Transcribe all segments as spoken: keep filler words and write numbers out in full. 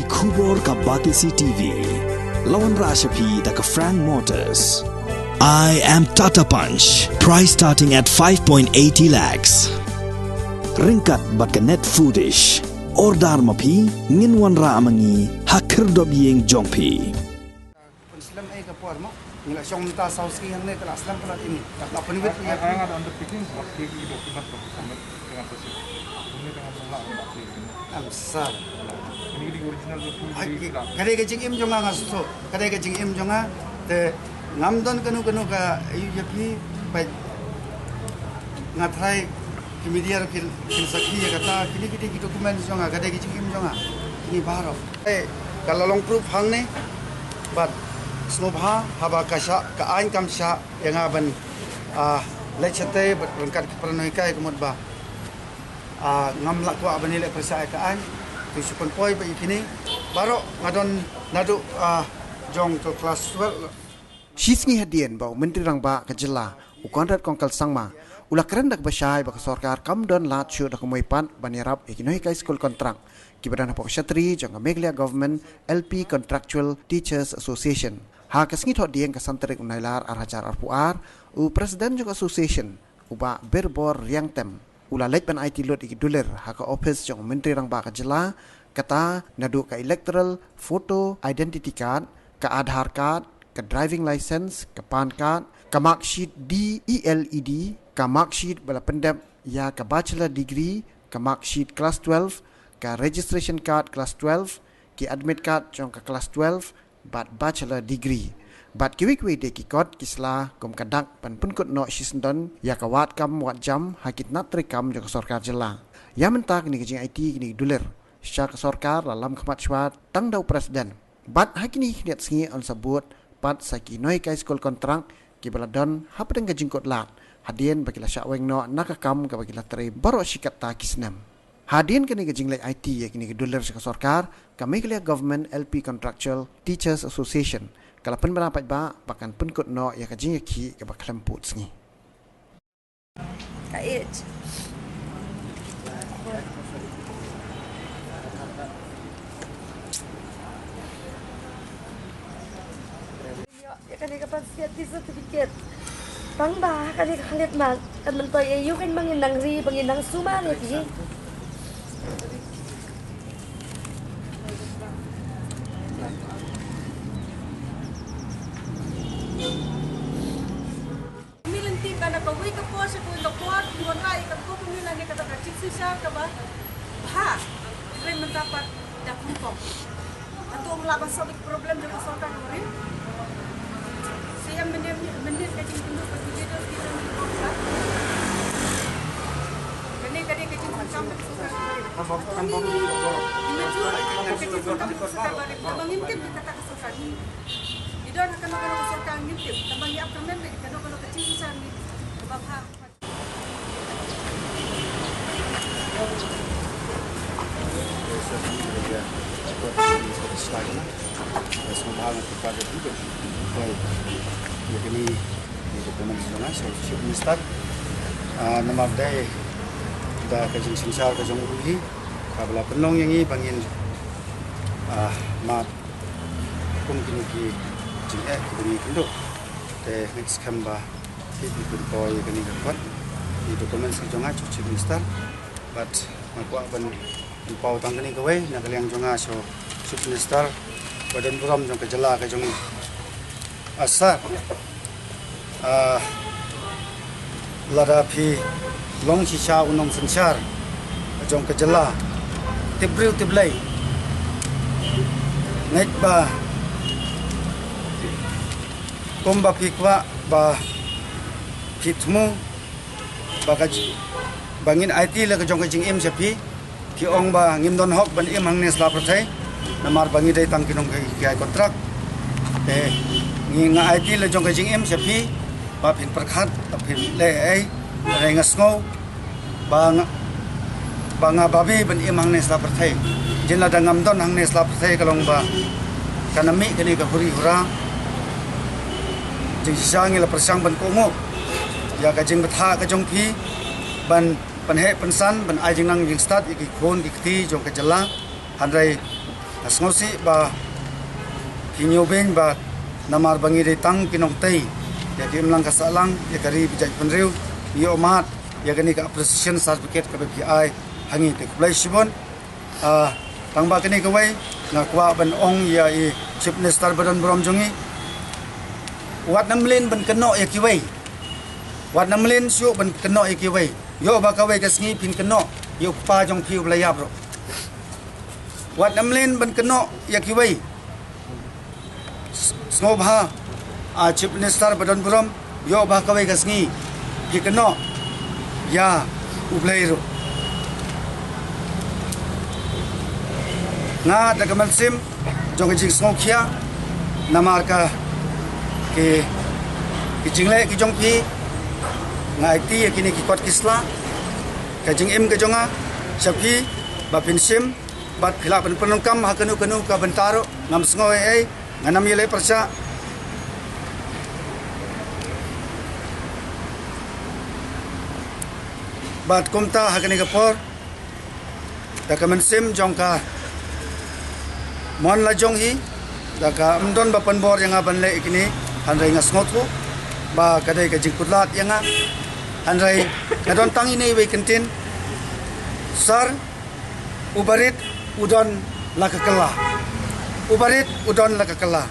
Khubor ka Batesi T V. La wanrah sha phi da ka Frank Motors. I am Tata Punch. Price starting at five point eighty lakhs. Ryngkat bad ka Net Foodish. Order ma phi, ngin wanrah ma ngi ha khyrdop ïing jong phi. Pynslem ei ka por mo. Ngi la shong mynta saw sngi hangne, ka la slem palat ine. Ka la pynwit ïa. Ai, ai, nga da undertaking, bad ki, ki document, document, tengah sesi. Ini tengah mula, bad ki, ini. Am sar. Ini di original tu, ai, di ki, pula. Ka dei ka jingim jong nga, nga sngewthuh. Ka dei ka jingim jong nga, te ngam don kano kano ka ïa phi, peit. Nga tharai ki media ruh kin, kin sakhi ïa kata, kine ki dei ki document jong nga, ka dei ki jingim jong nga. Kine baroh. Eh, ka la long proof hangne, bad sngewbha haba ka shah, ka aiñ kam shah ïa nga ban, ah, leit shatei bad ryngkat ki para nonghikai, ka mut ba, ah, ngam lah kwah ban ïaleh pyrshah ïa ka aiñ. To shu pynpoi bad ïa kine baroh nga don naduh, ah, jong to class twelve. Shisngi hadien ba u Myntri Rangbah ka jylla, u Conrad Kongkal Sangma, u la kren da kaba shai ba ka sorkar kam don lad shuh da ka mui pat ban ïarap ïa ki nonghikai skul kontrak kiba don hapoh ka shatri jong ka Meghalaya Government L P Contractual Teachers Association. Ha ka sngi Thohdieng ka san tarik u Nailar ar hajar arphew ar, u President jong ka Association, u Bah Birbor Riangtem, u la leit ban aiti lut ïa ki dulir ha ka ophis jong u Myntri Rangbah ka jylla, kata naduh ka electoral photo identity card, ka Aadhaar card, ka driving license, ka PAN card, ka marksheet D E L E D, ka marksheet ba la pyndep ïa ka bachelor degree, ka marksheet class twelve, ka registration card class twelve, ki admit card jong ka class twelve, bad bachelor degree. Bad kiwei kiwei de ki kot ki sla kum ka dak ban pynkut noh shisyndon ïa ka wad kam wad jam ha ki tnat treikam jong ka sorkar jylla. Ïa mynta kine ki jingaiti kine ki dulir sha ka sorkar la lam khmat shuwa tang da u President. Bad ha kine ki khyndiat sngi yn sa bud pat sa ki nonghikai skul kontrak kiba la don hapdeng ka jingkut lad hadien ba ki la shah weng noh na ka kam kaba ki la trei baroh shi katta ki snem. Hadien kane ka jingleit aiti ïa kine ki dulir sha ka sorkar, ka Meghalaya Government L P Contractual Teachers Association ka la pynbna paidbah ba kan pynkut noh ïa ka jingïakhih kaba khlem pud sngi. Ka age. Ïa kane ka pass ïa ki certificate. Tang ba kane ka khlem mat kan myntoi ïa u kan ba ngin nang ri ba ngin nang sumar ïa ki. Ym lynti ba na kawei ka por sha kawei ka por ki wanrah ïa ka por kumne lane kata ka jingsynshar kaba bha. Hynrei mynta pat da kum kum. Hato ym lah ban solve ïa ka problem jong ka sorkar ka barim? Siem mynnin mynnin ka jingkynduh ka jingkynduh ki jong ki por ka. Kane ka dei ka jingkynduh ka sorkar ka barim. Hato ngi ngi maju ka jingkynduh ka sorkar ka barim. Ba ngim tip kata ka sorkar. Ngi don ha kano kano ka sorkar ngim tip, tang ba ngi ap kyrmen beit kano kano ka jingsynshar ngi kaba bha. Sngewbha nga kyrpad ïa phi ban poi ïa kane ka document jong nga sha u Chief Minister. Ah, namar dei da ka jingsynshar ka jong u hi kaba la pynlong ïa ngi ba ngin, ah, mad kum kine ki jingeh kiba ngi kynduh. Te nga ngeit skhem ba phi phi pynpoi ïa kane ka kot, ki documents ki jong nga sha u Chief Minister. Bad nga kwah ban pynpaw tang kane kawei na ka liang jong nga sha u Chief Minister ba don burom jong ka jylla ka jong ngi. Ah sir, ah, lada phi long shisha u nongsynshar jong ka jylla, tip briew tip Blei, ngeit ba kumba phi kwah ba phi thmu ba ka j-, ba ngin aiti la ka jong ka jingim sha phi. Phi ong ba ngim don hok ban im hangne sla pyrthei, namar ba ngi dei tang ki nonghikai kontrak. Te ngi, nga aiti la jong ka jingim sha phi ba phin pyrkhat, ba phin leh ei, hynrei nga sngew ba nga, ba nga babe ban im hangne sla pyrthei. Jin lada ngam don hangne sla pyrthei ka long ba kan ym mih kane ka huri hura. Jingshisha ngi la pyrshang ban kohnguh ïa ka jingbthah ka jong phi ban pynheh pynsan, ban ai jingnang jingstad ïa ki khun ki kti jong ka jylla. Hynrei Sngewsih ba ki ñiewbeiñ ba namar ba ngi dei tang ki nongtei ïa ki imlang ka sahlang, ïa ka ri ba jaitbynriew, ïohmad ïa kane ka appreciation certificate kaba phi ai ha ngi, te khublei shibun. Ah, tang ba kane kawei nga kwah ban ong ïa i Chief Minister ba don burom jong ngi, wat nym lyngngoh ban kynnoh ïa kiwei. Wat nym lyngngoh shuh ban kynnoh ïa kiwei. Ïoh ba kawei ka sngi phin kynnoh ïa u kpa jong phi uba la ïap ruh. Wat nym lyngngoh ban kynnoh ïa kiwei. Sngewbha, a Chief Minister ba don burom, ïoh ba kawei ka sngi phi kynnoh ïa U Blei ruh. Nga da ka mynsiem jong ka jingsngewkhia namar ka ki, ki jingleh ki jong phi, nga aiti ïa kine ki kot ki sla, ka jingim ka jong nga sha phi ba phin shim bad phi lah ban pyndonkam ha kano kano ka bynta ruh, ngam sngew ei ei, ngam ïaleh pyrshah. Bad kumta ha kane ka por, da ka mynsiem jong ka mon la jong hi, da ka ym don ba pynbor ïa nga ban leh ïa kine, hynrei nga sngewthuh ba ka dei ka jingkutlad ïa nga. Hynrei nga don tang ine iwei kyntien, Sir, u barit u don la ka kylla. U barit u don la ka kylla.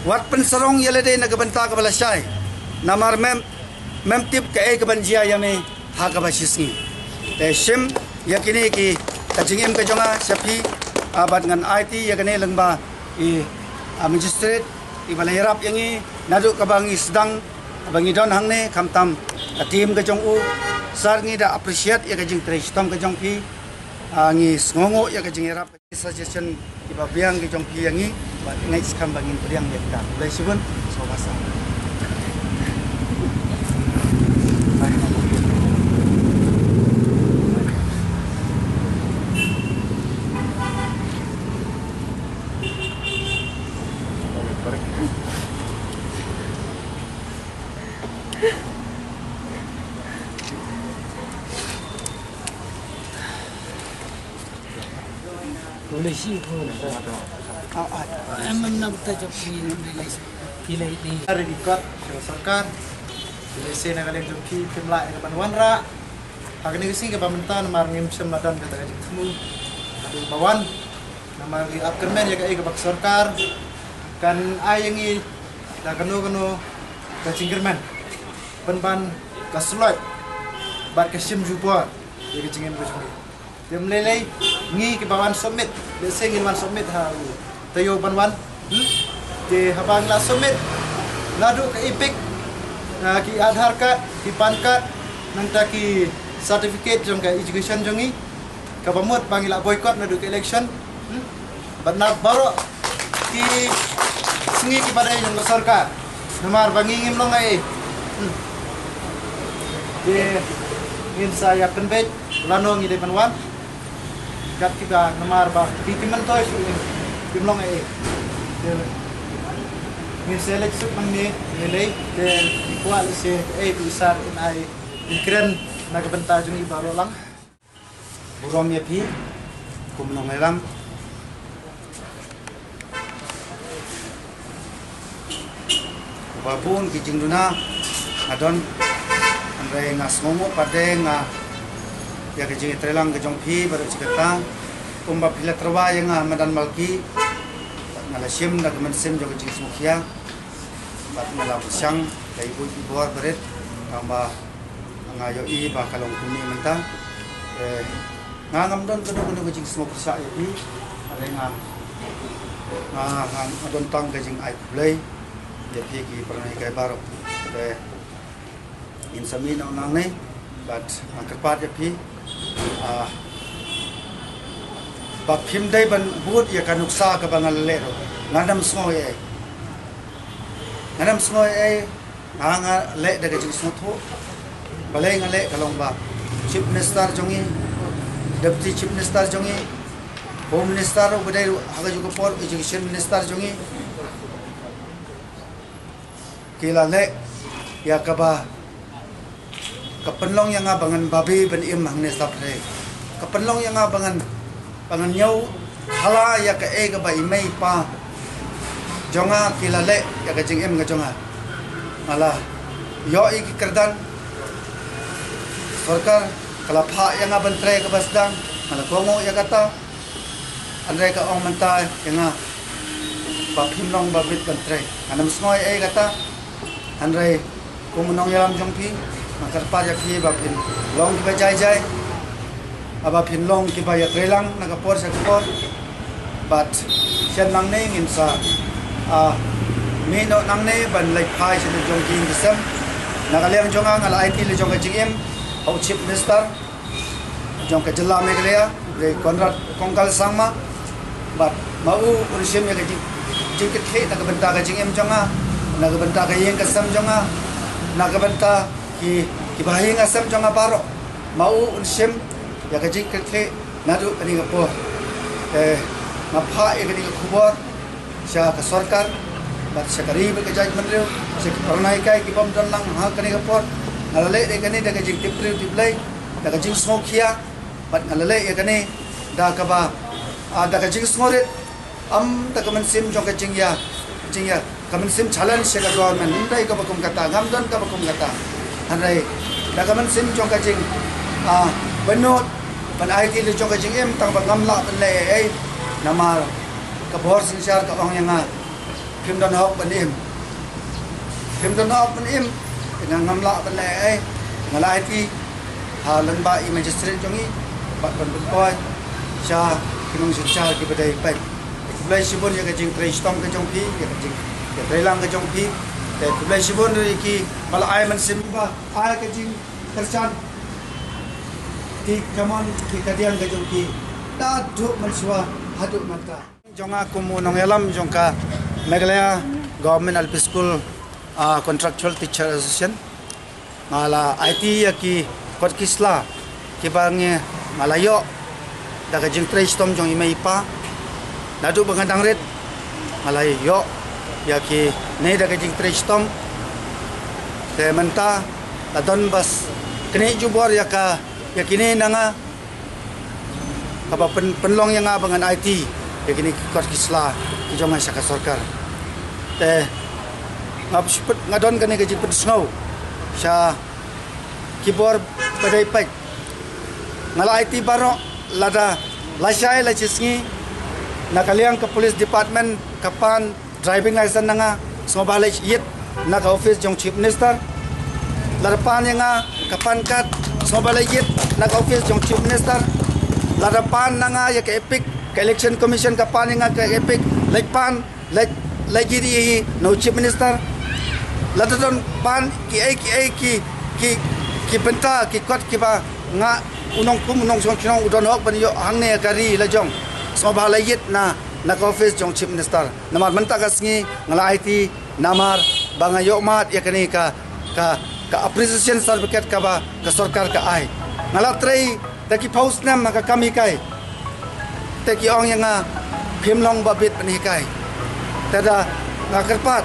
Wat pynsarong ïa lade na ka bynta kaba lashai. Namar mem, mem tip kaei kaban jia ïa me ha kaba shisngi. Te shim ïa kine ki, ka jingim ka jong nga sha phi, ah, bad ngan aiti ïa kane lyngba i, ah, magistrate iba la ïarap ïa ngi naduh kaba ngi sdang ba ngi don hangne, khamtam ka team ka jong u. Sir, ngi da appreciate ïa ka jingtrei shitom ka jong phi. Ah, ngi sngewnguh ïa ka jingïarap. Suggestion kiba biang ki jong phi ïa ngi, bad ngi ngeit skhem ba ngin pdiang ïa kita. Khublei shibun, sngewbha sir. Polisi pun. Ah, ah. Em, em, nam ta jop ni, nam ni lai. Ki lai ni. Record sha sorkar. Lehse na ka liang jong phi phim lah ïa ka ban wanrah ha kane ka sngi kaba mynta namar ngim shym la don kata ka jingthmu haduh ba wan. Namar ngi ap kyrmen ïa kaei kaba ka sorkar kan ai ïa ngi da kano kano ka jingkyrmen, pynban ka slot bad ka shim ju por ïa ka jingim ka jong ngi. Te ym lei lei ngi kiba wan submit, lehse ngin wan submit ha u taïew ban wan. Hmm? Te haba ngi la submit naduh ka EPIC, ah, ki Aadhaar card, ki PAN card, nangta ki certificate jong ka education jong ngi, kaba mut ba ngi la boycott naduh ka election. Hmm? Bad na baroh ki sngi kiba dei jong ka sorkar, namar ba ngi ngim long ei ei. Hmm. Te ngin sa ïa pynbeit lano ngi dei ban wan. Kat kita namar ba ki, ki myntoi shuh ngim, kim long ei ei. Te ngin sa leit suk nangne, ngin leit, te ngi kwah lehse ei ei, phi sar in ai, in kren na ka bynta jong ngi baroh lang. Burom ïa phi kum u nongïalam. Ba bun ki jingduna nga don, hynrei nga sngewnguh pat de nga ïa ka jingïatreilang ka jong phi baroh shi katta. Kumba phi la tyrwa ïa nga ha madan Malki, nga la shim da ka mynsiem jong ka jingsngewkhia. Bad nga la pyrshang da i buit i bor barit, tangba nga ïohi ba ka long kumne mynta. Eh, nga ngam don kano kano ka jingsngewpyrshah ïa phi. Hynrei nga, nga, nga, nga don tang ka jingai khublei ïa phi ki para nonghikai baroh. Eh, ngin sa mih noh nangne bad nga kyrpad ïa phi, ah, ba phim dei ban bud ïa ka nuksa kaba nga la leh ruh. Ngam sngew ei ei. Ngam sngew ei ei. Nga, nga leh da ka jingsngewthuh. Balei nga leh ka long ba Chief Minister jong ngi, Deputy Chief Minister jong ngi, Home Minister ruh ba dei ruh ha kajuh ka por, Education Minister jong ngi, ki la leh ïa kaba, ka pynlong ïa nga ba ngan babe ban im hangne sha pyrthei. Ka pynlong ïa nga ba ngan, ba ngan ñiew Hala ïa kaei kaba i mei i pa jong nga ki la leh ïa ka jingim ka jong nga. Nga la ïoh ïa ki kyrdan. Sorkar ka la phah ïa nga ban trei kaba sdang. Nga la kohnguh ïa kata. Hynrei ka ong mynta ïa nga ba phim long ba bit ban trei. Ngan ym sngew ei kata. Hynrei kum u nongïalam jong phi, nga kyrpad ïa phi ba phin long kiba jai jai, ba phin long kiba ïatreilang na ka por sha ka por. Bad shen nangne ngin sa, ah, mih noh nangne ban leit phai sha la jong ki ïing ki sem. Na ka liang jong nga, nga la aiti la jong ka jingim ha u Chief Minister jong ka jylla Meghalaya, Conrad Kongkal Sangma, bad ma u un shim ïa ka jing, jingkitkhlieh na ka bynta ka jingim jong nga, na ka bynta ka ïing ka sem jong nga, na ka bynta ki, ki bahaïing hasem jong nga baroh. Ma u un shim ïa ka jingkitkhlieh naduh kane ka por. Te nga phah ïa kane ka khubor sha ka sorkar, bad sha ka ri bad ka jaitbynriew, sha ki paralok ki bym don lang ha kane ka por. Nga la leh da kane da ka jingtip briew tip Blei, da ka jingsngewkhia, bad nga la leh ïa kane da kaba, ah, da ka jingsngewrit, ym da ka mynsiem jong ka jingïa, jingïa, ka mynsiem challenge sha ka government, ym dei kaba kum kata, ngam don kaba kum kata. Hynrei da ka mynsiem jong ka jing, ah, bynnud ban aiti la jong ka jingim tang ba ngam lah ban leh ei ei. Namar ka bor synshar ka ong ïa nga, phim don hok ban im. Phim don hok ban im. Te nga ngam lah ban leh ei ei. Nga la aiti ha lyngba i magistrate jong i, bad ban pynpoi sha ki nongsynshar kiba dei peit. Te khublei shibun ïa ka jingtrei shitom ka jong phi, ïa ka jing, ïa ka jingtrei lang ka jong phi. Te khublei shibun ïa kiba la ai mynsiem ba ai ka jingkyrshan, ki kamon ki kadiang ka jong phi naduh mynshuwa haduh mynta. Jong nga kum u nongïalam jong ka Meghalaya Government L P School, ah, Contractual Teacher Association, nga la aiti ïa ki kot ki sla kiba ngi, nga la ïoh da ka jingtrei shitom jong i mei i pa. Naduh ba nga dang rit nga la ïoh ïa kine da ka jingtrei shitom. Te mynta la don bas kine jubor ïa ka, ïa kine na nga, kaba pyn, pynlong ïa nga ba ngan aiti ïa kine ki kot ki sla ki jong nga sha ka sorkar. Te nga pynsheptieng, nga don kane ka jingpynsngew sha ki bor ba dei peit. Nga la aiti baroh, lada lashai lashisngi na ka liang ka police department ka pan driving license na nga, sngewbha leit ïit na ka office jong Chief Minister. Lada pan ïa nga ka pan card, sngewbha leit ïit na ka office jong Chief Minister. Lada pan na nga ïa ka EPIC, ka Election Commission ka pan ïa nga ka EPIC, leit pan, leit, leit ïit ïa hi na u Chief Minister. Lada don pan kiei kiei ki, ki, ki bynta ki kot kiba nga u nongkum u nongshong shnong u don hok ban ïoh hangne ka ri la jong, sngewbha leit ïit na, na ka office jong Chief Minister. Namar mynta ka sngi nga la aiti namar ba nga ïoh mad ïa kane ka, ka, ka appreciation certificate kaba ka sorkar ka ai. Nga la trei da ki phew snem ha ka kam hikai. Te ki ong ïa nga phim long ba bit ban hikai. Te da nga kyrpad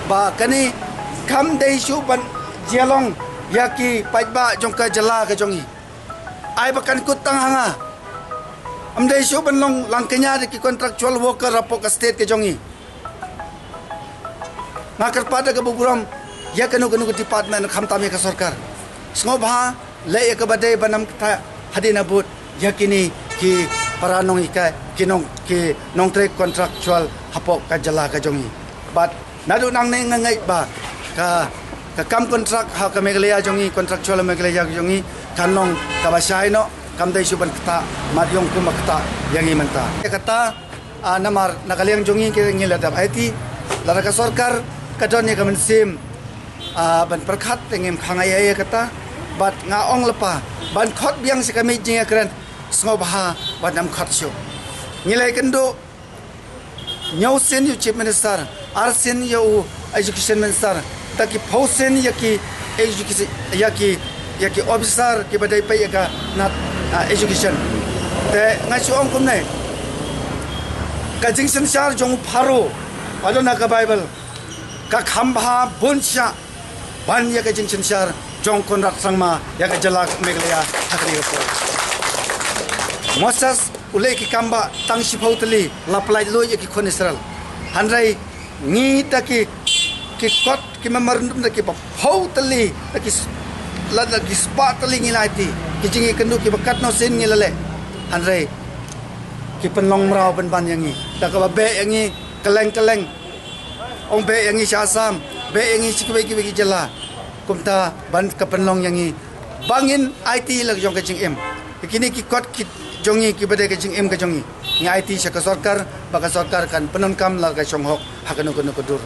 ba kane kam dei shuh ban jia long ïa ki paidbah jong ka jylla ka jong i. Ai ba kan kut tang ha nga. Ym dei shuh ban long lang kñia da ki contractual worker hapoh ka state ka jong i. Nga kyrpad da kaba burom ïa kano kano ka department khamtam ïa ka sorkar. Sngewbha leh ïa kaba dei ban ym ktah hadien habud ïa kine ki para nonghikai, ki nong, ki nongtrei contractual hapoh ka jylla ka jong i. Bad naduh nangne nga ngeit ba ka, ka kam kontrak ha ka Meghalaya jong i, contractual Meghalaya jong i, kan long kaba shai noh, kam dei shuh ban ktah mat ïong kumba ktah ïa ngi mynta. Ïa kata, ah, namar na ka liang jong i ngi la dep aiti, lada ka sorkar ka don ïa ka mynsiem, ah, ban pyrkhat te ngim khang ei ei ïa kata, bad nga ong lypa ban khot biang sha ka miej jingïakren, sngewbha ban ym khot shuh. Ngi la ïakynduh hynñiew sien ïa u Chief Minister, ar sien ïa u Education Minister, da ki phew sien ïa ki education, ïa ki, ïa ki officer kiba dei peit ïa ka tnat, ah, education. Te nga shu ong kumne, ka jingsynshar jong u Pharaoh ba don ha ka Baibl ka kham bha bun shah ban ïa ka jingsynshar jong Conrad Sangma ïa ka jylla Meghalaya ha kane ka por. Moses U leh ki kam ba tang shiphew tylli la pyllait luid ïa ki khun Israel. Hynrei ngi da ki, ki kot ki memorandum da ki baphew tylli da ki s-, la da ki spah tylli ngi la aiti. Ki jingïakynduh ki ba katno sien ngi la leh. Hynrei ki pynlong mraw pynban ïa ngi. Da kaba beh ïa ngi kylleng kylleng. Ong beh ïa ngi sha Assam, beh ïa ngi sha kiwei kiwei ki jylla. Kumta ban ka pynlong ïa ngi ba ngin aiti la jong ka jingim. Kine ki kot ki jong ngi kiba dei ka jingim ka jong ngi, ngi aiti sha ka sorkar, ba ka sorkar kan pyndonkam la ka shong hok ha kano kano ka dur.